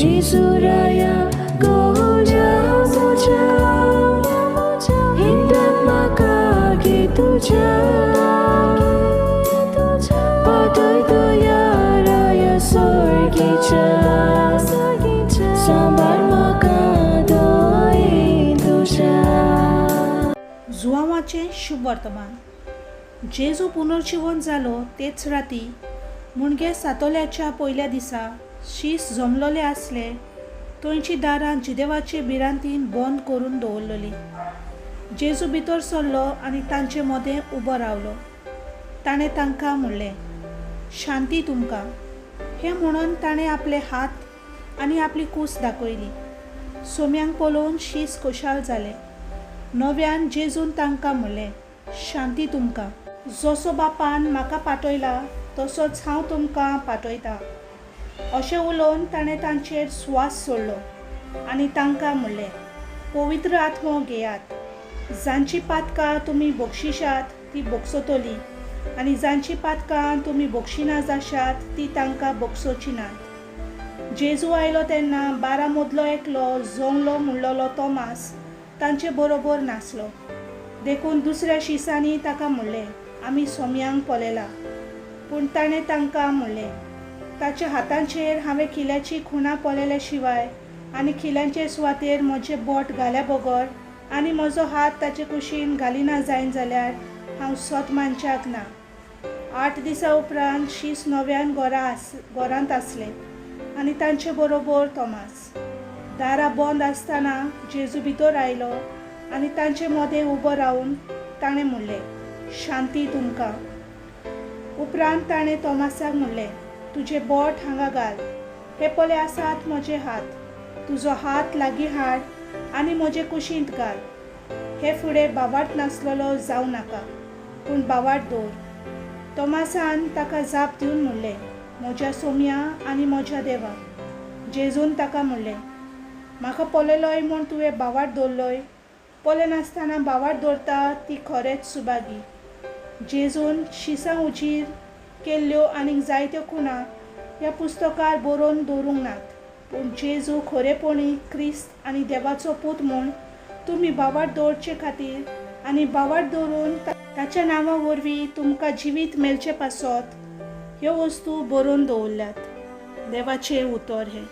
जेजू राया गोज्या म्हज्या हिंदन म्हाका गे तुज्या पाटय तुया राया सोर्गीच्या सांबाळ म्हाका दोये तुज्या. जुआंवाचें शुभ वर्तमान. जेजू पुनर्जिवन जालो तेच राती, म्हणजे सातोल्याच्या पयल्या दिसा, शीस जमलोले आसले थंयची दारां जिदेवाचे भिरांतीन बंद करून दवरलेली. जेजू भितर सरलो आनी तांचे मदें उबो रावलो. ताणें तांकां म्हणलें, शांती तुमकां. हें म्हणून ताणें आपले हात आनी आपली कूस दाखयली. सोम्यांक पळोवन शीस खोशाल जाले. नव्यान जेजून तांकां म्हणलें, शांती तुमकां. जसो बापान म्हाका पाठयला तसोच हांव तुमकां पाठयतां. अशें उलोवन ताणें तांचेर स्वास सोडलो आनी तांकां म्हणलें, पवित्र आत्मो घेयात. जांची पातकां तुमी बक्षिशात ती बक्षतली आनी जांची पातकां तुमी बक्षिना जाशात ती तांकां बक्षोची नात. जेजू आयलो तेन्ना 12 मदलो एकलो, जोंगलो म्हणलोलो तोमास, तांचे बरोबर नासलो. देखून दुसऱ्या शिसांनी ताका म्हणलें, आमी सोम्यांक पळयला. पूण ताणें तांकां म्हणलें, ताच्या हातांचेर हांवें किल्याची खुणां पळयल्या शिवाय आनी किल्यांचे सुवातेर म्हजें बोट घाल्या बगर आनी म्हजो हात ताचे कुशीन घालिना जायन जाल्यार हांव सत मानच्याक ना. 8 दिसां उपरांत शीस नव्यान घरांत आसले आनी तांचे बरोबर तोमास. दारां बंद आसतना जेजू भितर आयलो आनी तांचे मदें उबो रावन ताणें म्हणलें, शांती तुमकां. उपरांत ताणें तोमासाक म्हणलें, तुजें बोट हांगा घाल, हे पळय आसात म्हजे हात, तुजो हात लागीं हाड आनी म्हजे कुशींत घाल. हे फुडें बावाट नासलेलो जावं नाका, पूण बावाट दवर. तोमासान ताका जाप दिवन म्हणलें, म्हज्या सोम्या आनी म्हज्या देवा. जेजून ताका म्हणलें, म्हाका पळयलोय म्हूण तुवें बावाट दवरलोय? पळयनासतना बावाट दवरता ती खरेंच सुभागी. जेजून शिसां उजीर केल्ल्यो आनीक जायत्यो खुणां ह्या पुस्तकार बरोवन दवरूंक नात, पूण जेजू खरेपणी क्रिस्त आनी देवाचो पूत म्हूण तुमी बावाट दवरचे खातीर आनी बावाट दवरून ताच्या नांवा वरवीं तुमकां जिवीत मेळचे पासत ह्यो वस्तू बरोवन दवरल्यात. देवाचें उतर हें.